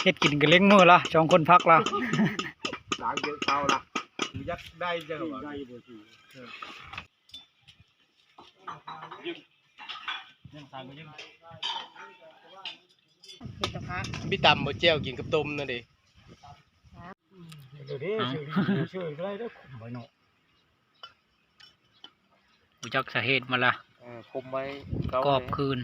ເຮັດກິນກໍເລັງມືລະ ສອງຄົນພັກລະ ລ້າງເຍອະເຊົາລະ ຢາກໄດ້ຈັ່ງວ່າ ມີຕຳບໍ່ ແຈ່ວກິນກັບຕົ້ມນັ້ນເດ້. ຮູ້ຈັກສາເຫດມັນລະ ເອີ ຄົມໄວ້ ກອບຄືນ.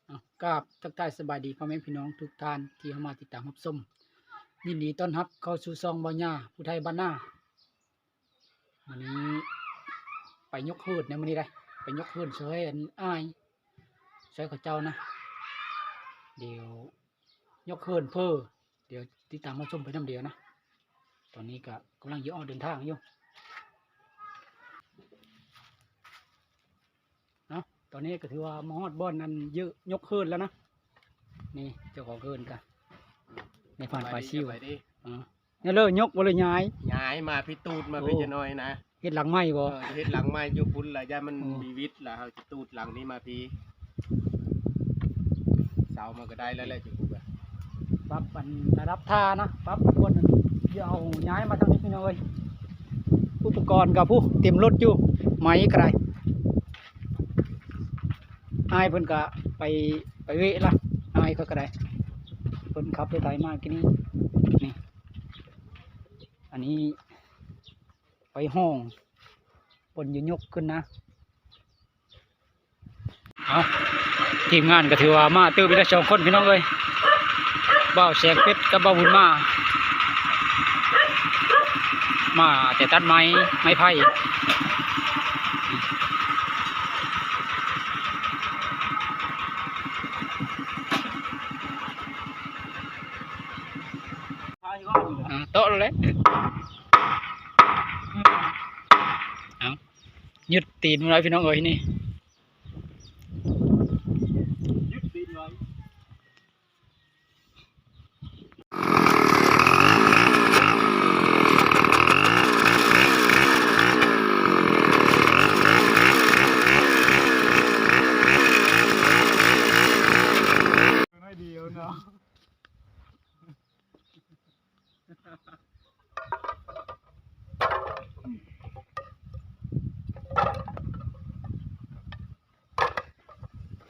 ເອົາ ກາບທັກທາຍສະບາຍດີພໍ່ແມ່ພີ່ນ້ອງທຸກທ່ານທີ່ເຂົ້າມາຕິດຕາມຮັບຊົມ. ຍິນດີຕ້ອນຮັບເຂົ້າສູ່ຊ່ອງບ່າວຫຍ້າຜູ້ໄທບ້ານນາ. ມື້ນີ້ໄປຍົກເຮີນນະ ມື້ນີ້ໄດ໋ ໄປຍົກເຮີນຊ່ອຍອັນອ້າຍ ຊ່ອຍເຂົາເຈົ້ານະ. ດຽວຍົກເຮີນເພີ ດຽວຕິດຕາມມາຊົມໄປນຳດຽວນະ. ຕອນນີ້ກະກຳລັງຈະອອກເດີນທາງຢູ່. ເນາະ ຕອນນີ້ກໍຖືວ່າມາຮອດບ່ອນນັ້ນ ເຍ- ຍົກເຮີນແລ້ວນະ. ນີ້ເຈົ້າຂອງເຮີນກະ ໃນຜ່ານປາຊິວ ເອີ ແນວເລີຍົກບໍ່ເລີຍ້າຍ? ຍ້າຍມາພີ້ ຕູດມາພີ້ ໂອ້ ຈະໜ້ອຍນະ. ເຮັດຫຼັງໃໝ່ບໍ່? ເອີ ເຮັດຫຼັງໃໝ່ຢູ່ພຸ້ນລະ ຢ້ານມັນ ໂອ້ ມີວິດລະ ເຮົາຈະຕູດຫຼັງນີ້ມາພີ້. ເຊົາມາກໍໄດ້ແລ້ວແຫຼະ ຈະປຸບ ປັບອັນລະດັບທ່ານະ ປັບບ່ອນນັ້ນ ດຽວເອົາຍ້າຍມາທາງນີ້ພີ່ນ້ອງເອີຍ. ອຸປະກອນກໍພຸ້ນເຕັມລົດຢູ່ ໄມ້ກໍໄດ້. ອ້າຍເພິ່ນກໍໄປ ໄປເວະລະ ອ້າຍເຂົາກໍໄດ້ ເພິ່ນຂັບລົດໄຖມາກີ້ນີ້. ນີ້ ອັນນີ້ໄປຫ້ອງ ເພິ່ນຈະຍົກຂຶ້ນນະ. ເອົາ ທີມງານກໍຖືວ່າມາຕື່ມອີກແລ້ວສອງຄົນພີ່ນ້ອງເອີຍ ບ່າວແສງເພັດກັບບ່າວບຸນມາ ມາແຕ່ຕັດໄມ້ ໄມ້ໄຜ່. ອ່າ ເຕາະແລ້ວແຫຼະ ເອົາ ຍຶດຕີນມັນໄວ້ພີ່ນ້ອງເອີຍນີ້.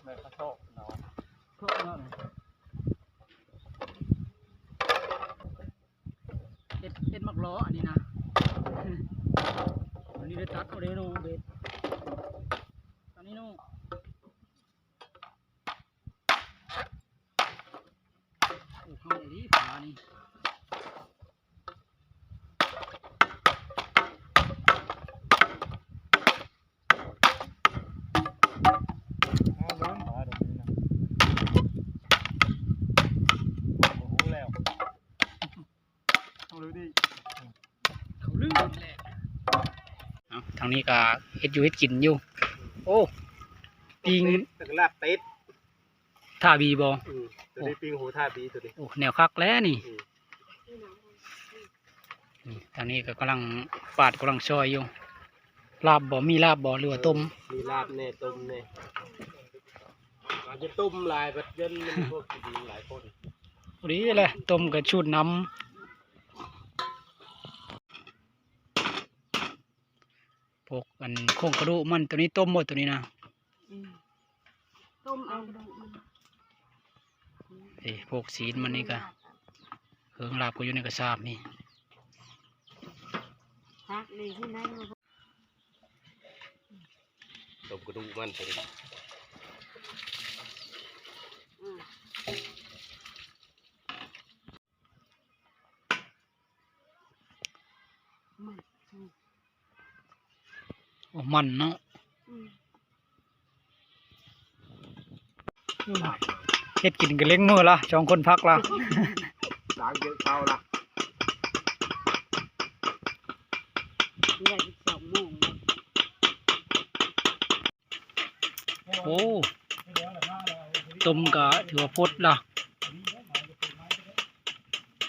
ແມ່ນເຂົາໂຊກເນາະ ໂຊກເນາະ. ເຮັດ ເຮັດໝາກລໍ້ອັນນີ້ນະ ອັນນີ້ໄດ້ຕັດເອົາເດ້ເນາະ ເບັດ ອັນນີ້ເນາະ. ໂອ້ ເຂົ້າອີ່ຫຼີປານີ້. ເອົາເບິ່ງປາດອກນີ້ນະ ບໍ່ຮູ້ແລ້ວ ເອົາເລີຍເດ້ ເອົາເລີຍແຫຼະ. ເອົາ ທາງນີ້ກໍເຮັດຢູ່ເຮັດກິນຢູ່. ໂອ້ ປີ້ງ ແຕ່ກໍລາບເປັດ. ທ່າບີບໍ່? ອືມ ໂຕນີ້ ໂອ້ ປີ້ງຫູທ່າບີໂຕນີ້. ໂອ້ ແນວຄັກແຫຼະນີ້. ອືມ ນີ້ ທາງນີ້ກໍກຳລັງປາດ ກຳລັງຊອຍຢູ່. ລາບບໍ່? ມີລາບບໍ່ ຫຼືວ່າຕົ້ມ? ເອີ ມີລາບແດ່ ຕົ້ມແດ່. ອາດຈະຕົ້ມຫຼາຍ ບັດຢ້ານມັນພວກກິນຫຼາຍຄົນ. ພໍດີແຫຼະ ຕົ້ມກໍສູດນ້ຳ. ພວກອັນໂຄງກະດູກມັນ ໂຕນີ້ຕົ້ມບໍ່ ໂຕນີ້ນະ? ອືມ ຕົ້ມເອົາກະດູກມັນ. ເອີ ພວກຊີ້ນມັນນີ້ກະ ເຄິ່ງລາບກໍຢູ່ໃນກະສາບນີ້. ພັກນີ້ທີ່ໃນ ຕົ້ມກະດູກມັນໂຕນີ້. ອືມ. ມັນ ໂອ້ ມັນເນາະ. ອືມ ເຮັດກິນກໍເລັງມືລະ ສອງຄົນພັກລະ ລ້າງເຍອະເຊົາລະ. ໂອ້ ຕົ້ມກະຖືວ່າຟົດລະ.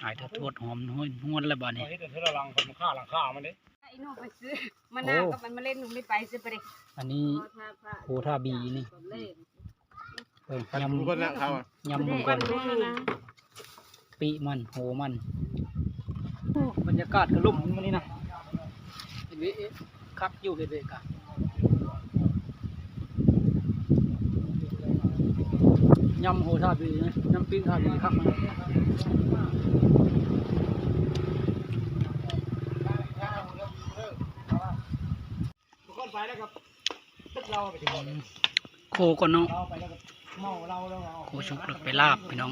ຂາຍເທື່ອທວດຫອມຮວນແລ້ວບາດນີ້ ເຮັດເທື່ອລະຫຼັງ ເພິ່ນຄ່າຫຼັງຄາມັນເດ້. ໄອ້ໜູໄປຊື້ມະນາວກັບອັນມະເລັດ ໜູໄມ່ໄປຊື້ໄປເດ້. ອັນນີ້ໂຫທາບີນີ້ ເບິ່ງ ຍຳ ຍຳມັນກ່ອນ ປີມັນ ໂຫມັນ. ໂອ້ ບັນຍາກາດກະລົມມື້ນີ້ນະ ເຫັນເວຄັກຢູ່ ເຫັນເວກະ ຍຳໂຫທາບີ ຍຳປີ້ງທາບີຄັກ. ໂຄກ່ອນເນາະ ໂຄສຸກແລ້ວໄປລາບພີ່ນ້ອງ.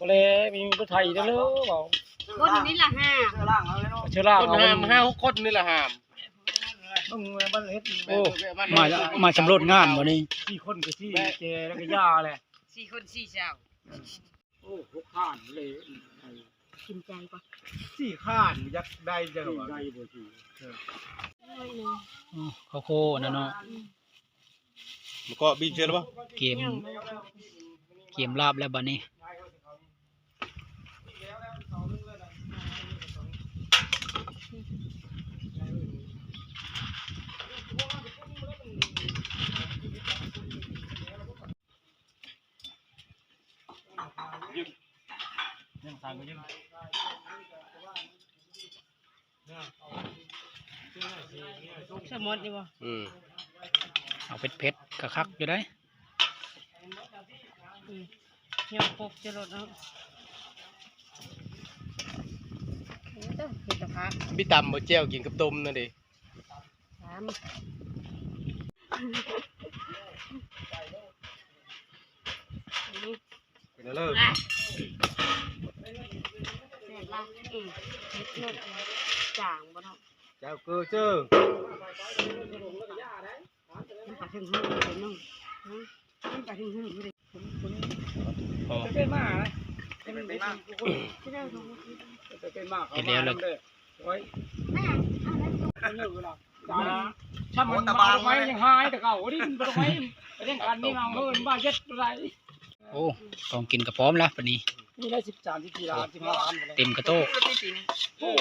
ບໍ່ແລ ມີລົດໄຖເດີເວົ້າ ຄົນນີ້ລະຫ້າ ເຊື້ອລາວ ຄົນຫ້າ ຫ້າຫົກຄົນນີ້ລະຫ້າ. ເບິ່ງມັນເຮັດ ໂອ້ ມາ ມາສຳຫຼວດງານບໍ່ນີ້ ສີ່ຄົນກໍສີ່ແກ່ແລ້ວກໍຢ່າແຫຼະ ສີ່ຄົນສີ່ເຈົ້າ. ໂອ້ ຫົກຂ້ານເລີຍ ກິນໃຈບໍ່ ສີ່ຂ້ານ ຢາກໄດ້ຈັ່ງວ່າ ໄດ້ບໍ່ ສີ່ ເອີ ໂອ້ ເຂົ້າໂຄນັ້ນເນາະ ອືມ ມັນກໍບີບເສຍແລ້ວບໍ່ ກຽມ ກຽມລາບແລ້ວບາດນີ້. ສະໝົດນີ້ບໍ່ ອືມ ເອົາເຜັດໆ ກະຄັກຢູ່ໃດ໋. ອືມ ຍັງປົກຈະລົດເນາະ ເອີ ເຮັດກະພັກ ມີຕຳບໍ່ ແຈ່ວກິນກັບຕົ້ມນັ້ນເດ. ສາມ ເປັນເລີຍ ແຊບຫຼາຍ ເອີ ເຜັດເນາະ ຈາງບໍ່ເນາະ ເຈົ້າເກີເຈີ ມັນກະເທິງຫືດເລີຍເນາະ ມັນກະເທິງຫືດເລີຍ. ເປັນໝານະ ເປັນໝາ ເປັນໝາ ເຮັດແລ້ວລະ ໂອ້ຍ ໂອ້ ຕະບາງໄວ້ ຍັງຫາຍແຕ່ເກົ່າ ນີ້ມັນບໍ່ໄດ້ໄປ ໄປທາງການນີ້ ເອົາເຮີ້ນ ບາເຈັດບໍ່ໄດ້. ໂອ້ ຂອງກິນກະພ້ອມລະບາດນີ້ ມີໄດ້ສິບສາມ ສິບສີ່ລ້ານ ສິບຫ້າລ້ານ ເຕັມກະໂຕກ ໂອ້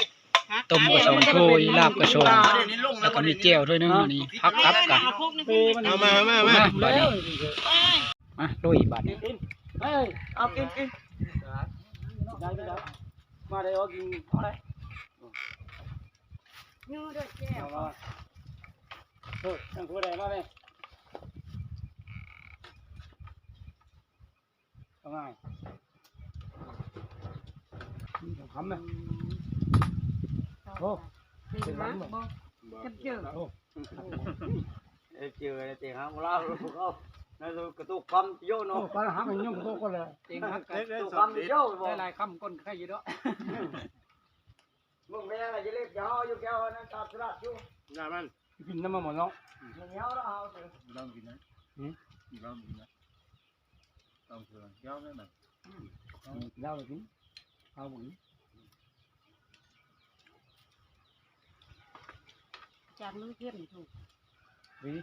ຕົ້ມກະສອງຖ້ວຍ ລາບກະສອງ ແລ້ວກະມີແຈ່ວຖ້ວຍໜຶ່ງ ອັນນີ້ຜັກຕັບກະ ເອົາມາ ມາ ມາ ມາ ບາດນີ້ ມາລຸຍບາດນີ້ ເອີ ເອົາກິນ ກິນ ໄດ້ ໄດ້ ມາໄດ້ ເອົາກິນ ເອົາໄດ້ ຍູ້ເດີແຈ່ວ ເອີ ທາງຜູ້ໃດມາແມ່ ເອົາງ່າຍ ຄຳນະ ໂອ້ ເປັນຫວັດບໍ່ ເຈັບເຈີ ໂອ້ ເອີ ເຈີແລ້ວເຕະຫາບໍ່ລາວ ເຂົານັ້ນກະຕຸກຄຳໂຍເນາະ ໂອ້ ປານຫັກຍັງໂຕກ່ອນແຫຼະ ເຕັງຫັກກະຕຸກຄຳໂຍ ໄດ້ຫຼາຍຄຳກ່ອນໄຄຢູ່ເນາະ ເບິ່ງແມ່ນະ ຈະເລັບຈະເຮົາຢູ່ແກ້ວນັ້ນ ຕາສະຫຼາດຢູ່ ໜ້າມັນ ກິນນຳມັນໝົດເນາະ ໜຽວລະເຮົາ ລອງກິນນະ ຫື ລອງກິນນະ ຕ້ອງເຊື່ອ ເຈົ້າແມ່ນນະ ເຈົ້າກິນ ເຮົາບໍ່ກິນ ຈາກມັນເຄັມທຸກ ດີ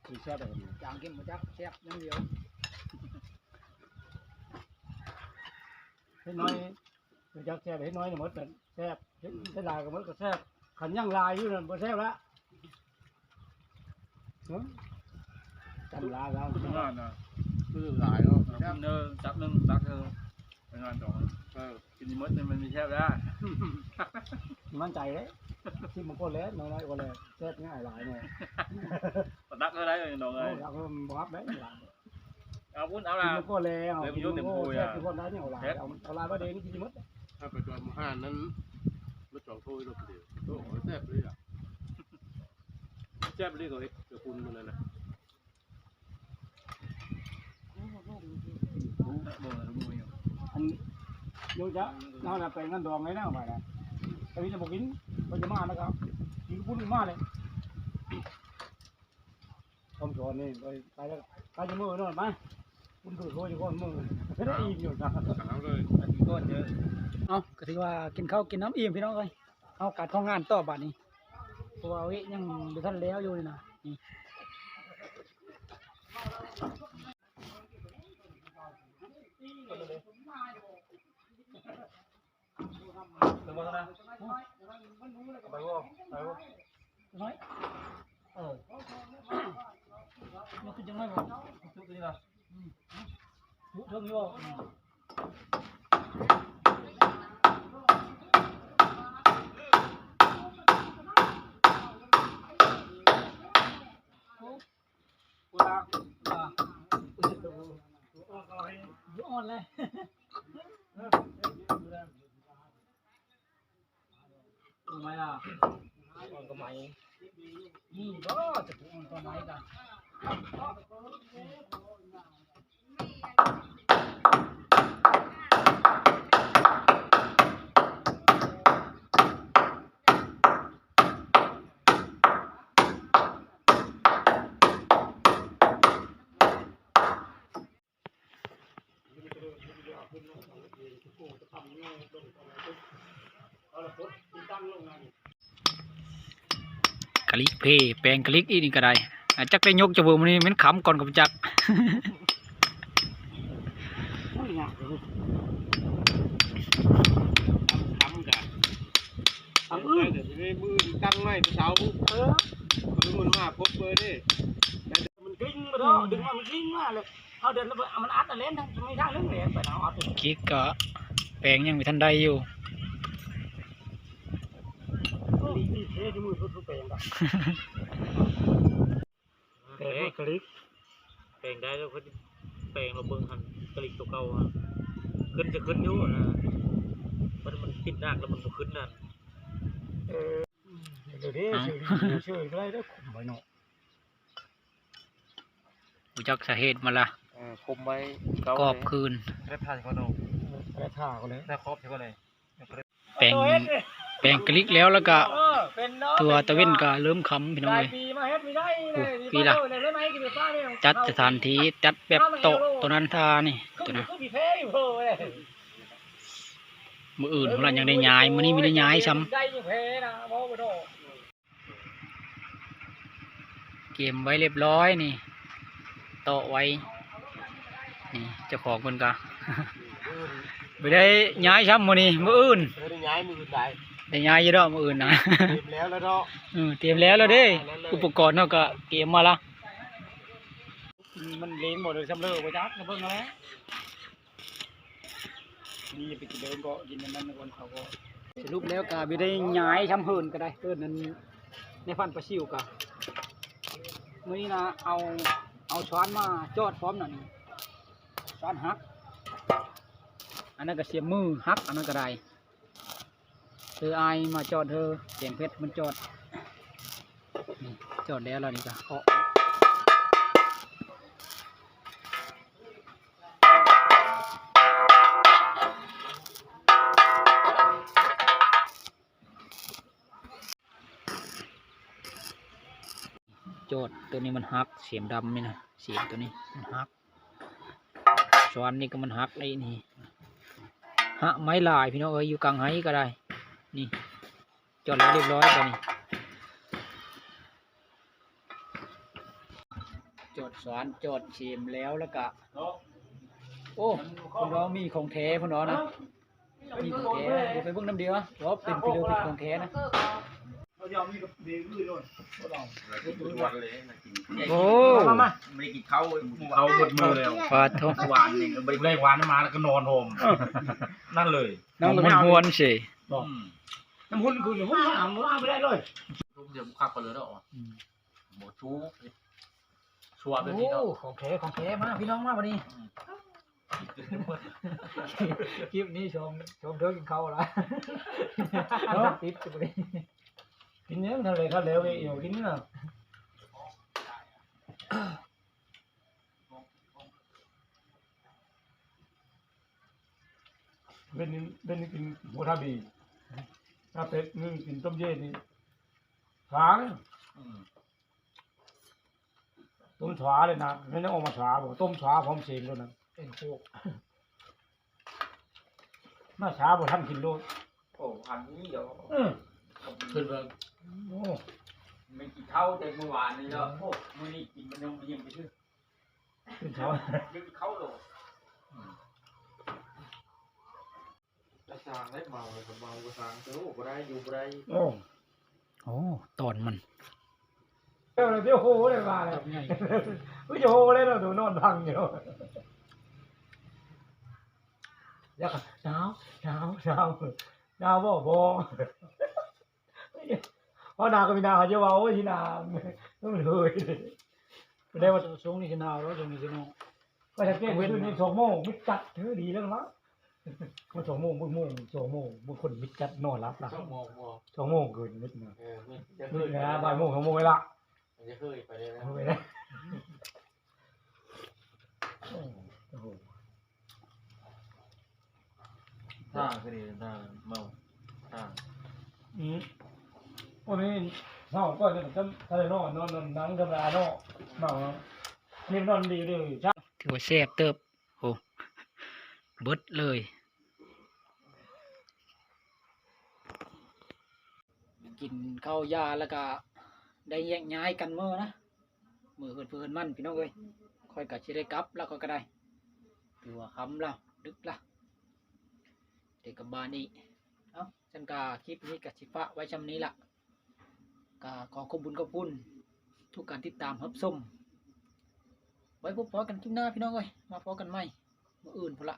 ດີແຊບແບບນີ້ ຈາງເຄັມບໍ່ຈັກ ແຊບຢ່າງດຽວ ເຮັດໜ້ອຍ ຮູ້ຈັກແຊບ ເຮັດໜ້ອຍນີ້ໝົດແຊບ ເຮັດ ເຮັດຫຼາຍກໍໝົດກໍແຊບ ຄັນຍັງຫຼາຍຢູ່ນັ້ນບໍ່ແຊບລະ ຫື ຈຳຫຼາຍແລ້ວ ງານນະ ຄືຫຼາຍເນາະ ເດີ ຈັກໜຶ່ງ ຕັກເດີ ໄປງານດອງ ເອີ ກິນໝົດນີ້ມັນມີແຊບແລ້ວ ໝັ້ນໃຈເດ້ ຊິມາກ່ອນແຫຼະ ນ້ອຍໆ ກ່ອນແຫຼະ ແຊບງ່າຍຫຼາຍແນ່ ຕັກເທົ່າໃດນ້ອງເອີຍ ໂອ້ ຕັກບໍ່ຮັບໄດ້ຫຼາຍ ເອົາພຸ້ນເອົາລະ ກິນມາກ່ອນແລ້ວ ເຕັມຢູ່ເຕັມຖ້ວຍ ແຊບຢູ່ກ່ອນໄດ້ ເອົາຫຼາຍ ເອົາ ເອົາຫຼາຍບໍ່ເດ້ ກິນໝົດ ຖ້າໄປຈອມຮ້ານນັ້ນ ມາຈອງຖ້ວຍໂລດດຽວ ໂອ້ ແຊບເລີຍອະ ແຊບເລີຍ ເຂົາເຮັດກັບປຸ້ນມື້ນັ້ນນະ ອັນ ໂຍຈະ ເຮົານະໄປງານດອງໄດ້ແລ້ວບາດນະ ແຕ່ນີ້ຈະບໍ່ກິນ ເຂົາຈະມາແລ້ວກໍກິນກັບປຸ້ນມາເລີຍ ຄຳສອນນີ້ ໄປ ໄປແລ້ວ ໄປຈະມື້ນອນມາ ບຸນຖືໂທຢູ່ກ່ອນມື້ ໄດ້ອີ່ມຢູ່ນະ ເອົາເລີຍ ກິນກ່ອນເດີ ເອົາ ກໍຖືວ່າກິນເຂົ້າກິນນ້ຳອີ່ມພີ່ນ້ອງເອີຍ ເຮົາກະເຂົ້າງານຕໍ່ບາດນີ້ ເພາະວ່າເວຍັງບໍ່ທັນແລ້ວຢູ່ນີ້ນະ ນີ້ ໄປບໍ່? ໄປບໍ່? ນ້ອຍ ເອີ ຍົກຂຶ້ນຈັກໜ້ອຍບໍ່? ຍົກຂຶ້ນນີ້ລະ ອືມ ຍົກເທິງຢູ່ບໍ່? ອືມ ໂອ້ ອ່ອນແລ້ວ ຮູ້ໄໝລະ? ອ່ອນກວ່າໄໝ ມີບໍ່ ຈະບໍ່ອ່ອນກວ່າໄໝກະ? ກະລິກເພ ແປງກະລິກອີກນີ້ກະໄດ້ ອາ ຈັກໄດ້ຍົກຈັກບໍ່ມື້ນີ້ ແມ່ນຄ່ຳກ່ອນກະບໍ່ຈັກ. ຄ່ຳກະ ມື້ອື່ນ ມື້ອື່ນຕັ້ງໄມ້ແຕ່ເຊົ້າ ເອີ ມື້ອື່ນມາພົບເບີເດ້. ມັນດຶງມາເນາະ ອືມ ດຶງມາ ມັນດຶງມາແລ້ວ ເຮົາເດີນລະເບີດ ມັນອັດອັນແລ່ນ ມັນມີທາງເລີຍແລ່ນໄປເນາະ ອັດ ກິກກະແປງຍັງບໍ່ທັນໄດ້ຢູ່ ແປງກະລິກ ແປງໄດ້ແລ້ວ ເພິ່ນແປງລະເບິ່ງຫັ້ນ ກະລິກໂຕເກົ່າ ຂຶ້ນຈະຂຶ້ນຢູ່ນະ ມັນ ມັນຕິດໜັກແລ້ວມັນບໍ່ຂຶ້ນນະ ເອີ ເດີ ເດີ ເຊີຍ ເຊີຍ ບໍ່ໄດ້ເດີ ໄວ້ເນາະ. ຮູ້ຈັກສາເຫດມັນລະ ເອີ ຄົມໄວ້ ກອບຄືນ ແປງ ແປງກະລິກແລ້ວ ແລ້ວກະຕົວຕາເວັນກະເລີ່ມຄ່ຳ ພີ່ນ້ອງເອີຍ. ໂອ້ ພີລະ ຈັດສະຖານທີ່ ຈັດແບບໂຕະໂຕນັ້ນທ່ານີ້ ໂຕນັ້ນ ມື້ອື່ນພຸ້ນລະຍັງໄດ້ຍ້າຍ ມື້ນີ້ມີໄດ້ຍ້າຍຊ້ຳ. ກຽມໄວ້ລຽບລ້ອຍນີ້ ໂຕະໄວ້ນີ້ ເຈົ້າຂອງເພິ່ນກະ ບໍ່ໄດ້ຍ້າຍຊ້ຳມື້ນີ້ ມື້ອື່ນ ເອີ ໄດ້ຍ້າຍມື້ອື່ນໄດ້ ໄດ້ຍ້າຍຢູ່ດອກມື້ອື່ນນະ ຕຽມແລ້ວລະເນາະ ເອີ ຕຽມແລ້ວລະເດ້ ອຸປະກອນເຮົາກະກຽມມາລະ ມັນເລງບໍ່ ຫຼືຊຳເລີບໍ່ຈັກ ເບິ່ງເອົາແຫຼະ. ນີ້ໄປກິນເດີມກໍກິນອັນນັ້ນກ່ອນເຂົາກໍ ສະຫຼຸບແລ້ວກະບໍ່ໄດ້ຍ້າຍຊ້ຳເຫີນກະໄດ້ ເອີ້ນນັ້ນ ໃນພັນປາຊິວກະ ມື້ນີ້ນະ ເອົາ ເອົາຊ້ອນມາຈອດພ້ອມນັ້ນ ຊ້ອນຫັກ ອັນນັ້ນກະສຽມມືຫັກ ອັນນັ້ນກະໄດ້ ເອີ ອ້າຍມາຈອດເດີ ແກງເຜັດມັນຈອດ ນີ້ ຈອດແລ້ວລະນີ້ກະເຄາະ. ຈອດໂຕນີ້ມັນຫັກ ສຽມດຳນີ້ນະ ສຽມໂຕນີ້ມັນຫັກ ສວ່ານນີ້ກະມັນຫັກໄດ໋ນີ້ ຫາໄມ້ຫຼາຍພີ່ນ້ອງເອີຍ ຢູ່ກາງໄຮ່ກະໄດ້ ນີ້ ຈອດແລ້ວລຽບລ້ອຍຕອນນີ້. ຈອດສານ ຈອດເສມແລ້ວ ແລ້ວກະ ໂອ້ ເພິ່ນວ່າມີຂອງແທ້ເພິ່ນວ່ານະ ມີຂອງແທ້ ບໍ່ໄປເບິ່ງນຳດຽວ ວ່າເປັນພິເລີເປັນຂອງແທ້ນະ. ໂອ້ ມາ ມາ ໄດ້ກິນເຂົ້າ ເຂົ້າໝົດມື້ແລ້ວ ປາດໂທ້ ຫວານນີ້ ບໍ່ໄດ້ຫວານມາແລ້ວກະນອນໂຮມ ນັ້ນເລີຍ ນອນຮວນເສຍ. ອືມ ນ້ຳຫຸ່ນຄືຫຸ່ນ ຫາບໍ່ໄດ້ເລີຍ ລົມດຽວຄັກໄປເລີຍເນາະ ອືມ ບໍ່ຊູ ຊົ່ວແບບນີ້ເນາະ. ໂອ້ ຂອງແທ້ ຂອງແທ້ ມາພີ່ນ້ອງມາບັດນີ້ ອືມ ຄລິບນີ້ຊອມ ຊອມເທີກິນເຂົ້າລະ ຕິດຢູ່ບັດນີ້ ກິນຫຍັງທັນເລີຍ ທັນແລ້ວເອວກິນນະ. ເວັນນີ້ ເວັນນີ້ກິນຫົວທາບີ ຖ້າເປັດມື້ກິນຕົ້ມເຢັນນີ້ ສາເລີຍ ອືມ ຕົ້ມສາເລີຍນະ ແມ່ນອອກມາສາບໍ່ ຕົ້ມສາພ້ອມເສງໂລດນະ ເປັນໂຄກ ມາສາບໍ່ທັນກິນໂລດ. ໂອ້ ອັນນີ້ດອກ ເອີ ຄືວ່າ ໂອ້ ແມ່ນກິນເຂົ້າແຕ່ມື້ວານນີ້ແລ້ວ ໂອ້ ມື້ນີ້ກິນມັນຍັງບໍ່ອີ່ມໄປຊື່. ຕື່ນເຊົ້າ ດຶງເຂົ້າໂລດ. ອືມ ກະຊ່າງແຫຼະ ເມົາແລ້ວກະເມົາ ກະຊ່າງ ໂອ້ ບໍ່ໄດ້ ຢູ່ບໍ່ໄດ້. ໂອ້ ໂອ້ ຕອນມັນ ເອີ ດຽວໂຫໄດ້ວ່າແລ້ວ ໂອ້ຍ ໂຫໄດ້ເນາະ ໂຕນອນພັງຢູ່ ແລ້ວກະໜາວ ໜາວ ໜາວ ໜາວບໍ່ ບໍ່ ເວົ້າໜາວກະມີໜາວ ເຂົາຈະວ່າ ໂອ້ຍ ຊິໜາວ ມັນເຮີຍ ແຕ່ວ່າຊ່ວງນີ້ຊິໜາວແລ້ວ ຊ່ວງນີ້ຊິໜາວ ຂ້ອຍສັງເກດຄືນນີ້ສອງໂມງ ມິດຈັດ ເອີ ດີແລ້ວລະ ມັນສອງໂມງ ເບິ່ງໂມງ ສອງໂມງ ບາງຄົນມິດຈັດ ນອນຫຼັບລະ ສອງໂມງບໍ່ ສອງໂມງເກີນມິດນະ ເອີ ມິດ ມິດນະ ບ່າຍໂມງ ສອງໂມງເລີຍລະ ມັນຈະເຄີຍໄປເລີຍນະ ເຄີຍໄປເລີຍ ໂອ້ໂຫ ທ່າຄືດີ ທ່າເມົາ ທ່າ ອືມ ໂອ້ ນີ້ເຮົາກໍຈະ ຈະໄດ້ນອນ ນອນ ນອນນັ່ງທຳມະດາເນາະ ເມົາເນາະ ນີ້ນອນດີເດີ ຖືວ່າແຊບເຕີບ. ໂອ້ ເບິດເລີຍ ກິນເຂົ້າຢາແລ້ວກະໄດ້ແຍກຍ້າຍກັນເມືອນະ ເມືອເຮືອນໃຜເຮືອນມັນ ພີ່ນ້ອງເອີຍ ຂ້ອຍກະຊິໄດ້ກັບລະ ຂ້ອຍກະໄດ້ ຖືວ່າຄ່ຳລະ ດຶກລະ ໄດ້ກັບບ້ານອີກ. ເອົ້າ ຊັ້ນກະຄລິບນີ້ກະຊິຝາກໄວ້ຊ່ຳນີ້ລະ ກະຂໍຂອບບຸນຂອບຄຸນທຸກການຕິດຕາມຮັບຊົມ ໄວ້ພົບພໍ້ກັນຄລິບໜ້າ ພີ່ນ້ອງເອີຍ ມາພໍ້ກັນໃໝ່ມື້ອື່ນພຸ້ນລະ.